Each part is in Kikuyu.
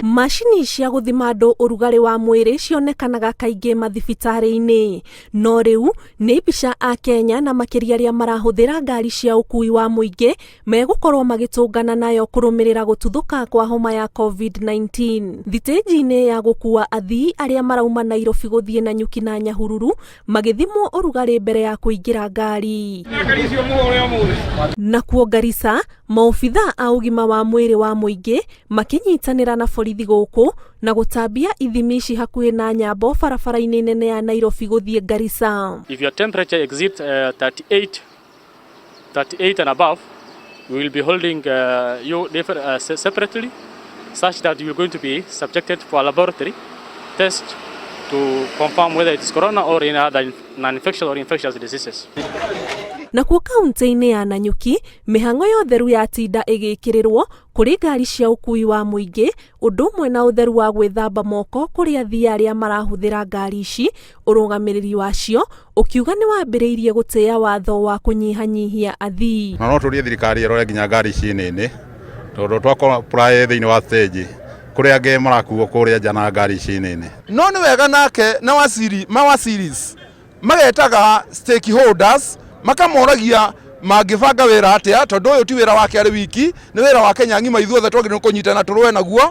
Macini cia gũthima andũ ũrugarĩ wa mwĩrĩ cionekanaga kaingĩ mathibitarĩ-inĩ. No rĩu nĩ mbica Akenya na makĩria arĩa marahũthĩra ngari cia ũkui wa mũingĩ megũkorwo magĩtũngana nayo kũrũmĩrĩra gũtuthũka kwa homa ya COVID-19. Thitĩnji-inĩ ya gũkua athii arĩa marauma Nairobi gũthiĩ Nanyuki na Nyahururu magĩthimwo ũrugarĩ mbere ya kũingĩra ngari. Nakuo Garissa, maobithaa a ũgima wa mwĩrĩ wa mũingĩ makĩnyitanĩra na borithi gũkũ na gũtambia ithimi ici hakuhĩ na Nyambo barabara-inĩ nene ya Nairobi gũthiĩ Garissa. If your temperature exceeds 38, 38 and above, we will be holding you separately such that you are going to be subjected for a laboratory test to confirm whether it is corona or any other non-infectious or infectious diseases. Nakuo kaunti-inĩ ya Nanyuki, mĩhang'o ya ũtheru yatinda ĩgĩkĩrĩrwo kũrĩ ngari cia ũkui wa mũingĩ, ũndũ ũmwe na ũtheru wa gwĩthamba moko kũrĩ athii arĩa marahũthĩra ngari ici, ũrũgamĩrĩri wacio ũkiuga nĩ wambĩrĩirie gũtĩĩa watho wa kũnyihanyihia athii. Na no tũrie thirikari ĩrore nginya ngari ici nini, tondũ twakorwo thĩinĩ wa stage kũrĩ angĩ marakuo kũrĩa nja na ngari ici nini. No nĩ wega nake na waziri mawaziris magetaga stakeholders makamoragia mangĩbanga wĩra atĩa, tondũ ũyũ ti wĩra wake arĩ wiki, nĩ wĩra wa Kenya ng'ima, ithuothe twagĩrĩirwo kũnyitana tũrũe naguo.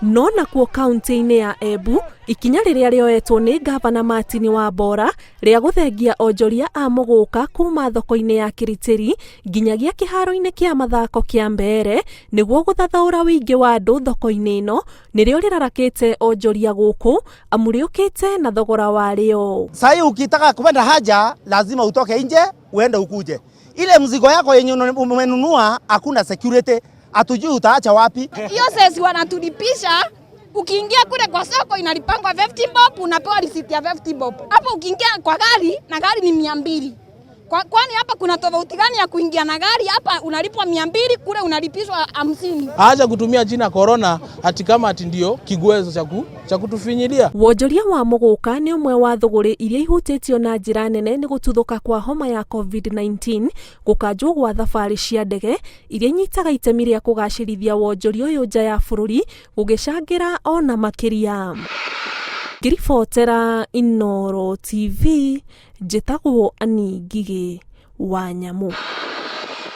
No nakuo kaunti-inĩ ya Embu, ikinya rĩrĩa rĩoetwo nĩ ngavana Martin Wambora rĩa gũthengia onjoria a mũgũka kuma thoko-inĩ ya Kiritiri nginyagia kĩharo-inĩ kĩa mathako kĩa Mbeere nĩguo gũthathaũra ũingĩ wa andũ thoko-inĩ ĩno nĩrĩo rĩrarakĩte onjoria gũkũ amu rĩũkĩte na thogora warĩo. Sahii ukitaka kwenda haja lazima utoke nje uende ukuje. Ile mzigo yako yenye umenunua hakuna security, hatujui utaacha wapi. Hiyo cess wanatulipisha, ukiingia kule kwa soko inalipangwa 50 bob, unapewa receipt ya 50 bob. Hapo ukiingia kwa gari na gari ni 200. Kwani hapa kuna tofauti gani ya kuingia na gari? Hapa unalipwa 200, kule unalipishwa 50. Acha kutumia jina corona ati kama ati ndio kigwezo cha kutufinyilia. Wonjoria wa mũgũka nĩ ũmwe wa thũgũrĩ iria ihutĩtio na njĩra nene nĩ gũtuthũka kwa homa ya COVID-19, gũkanjwo gwa thabarĩ cia ndege iria inyitaga itemi rĩa kũgacĩrithia wonjoria ũyũ nja ya bũrũri gũgĩcangĩra ona makĩria. Ngĩribotera Inooro TV, njĩtagwo Annie Ngigĩ wa Nyamũ.